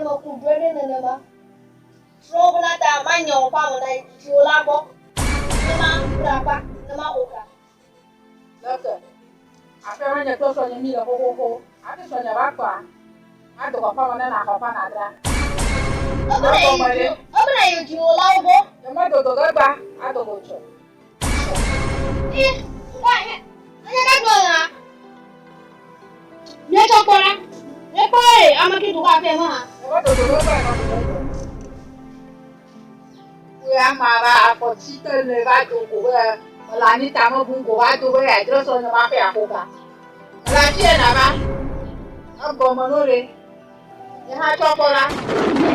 meku drɔ̃e ɖe nenema. Srɔ̃wò bena ta manya wò ƒe ame na yi dziwò la gbɔ ne madzra akpa ne maxo ka. Leke aƒea me nye kple srɔ̃nye mí le xoxoxo. Hafi srɔ̃nye va kpɔa, mado xɔƒea me ne nàxɔ ƒe nàdra. Ebena yi ebena yi dziwòlawo gbɔ. Nyemedo do ge gba ado go tsɔ. Enye ka gblɔ na. Míetsɔ kpɔ ɖa. Míekpɔ ye ame ke do go aƒea me hã. Nyemedo do ge gba ado go tsɔ. Wòe amea va afɔti te ne va do go be mele anyi ta mebum go va do be yeadzra srɔ̃nye ma ƒe yeaƒo ka. Mele afi ya nava. Egɔme no ɖe. Nye hã tsɔ kpɔ ɖa.